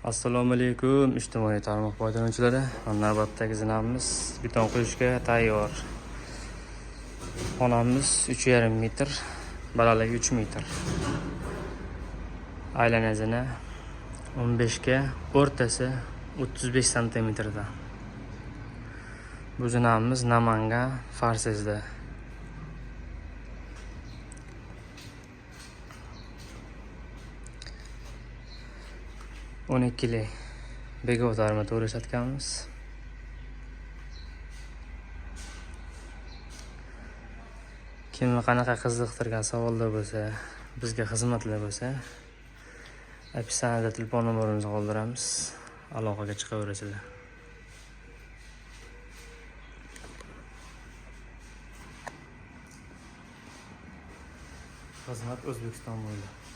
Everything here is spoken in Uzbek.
Assalomu alaykum, ijtimoiy tarmoq foydalanuvchilari. Navbatdagi zinamiz beton quyishga tayyor. Xonamiz 3,5 metr, balandligi 3 metr. Aylana zina 15 ga, o'rtasi 35 santimetrda. Bu zinamiz Namangan Farsizda. 12'li Begov armatura ishlatganmiz. Kimni qanaqa qiziqtirgan savollar bo'lsa, bizga xizmatlar bo'lsa, описание da telefon nomerimizni qoldiramiz. Aloqaga chiqaverasizlar. Xizmat O'zbekiston bo'ylab.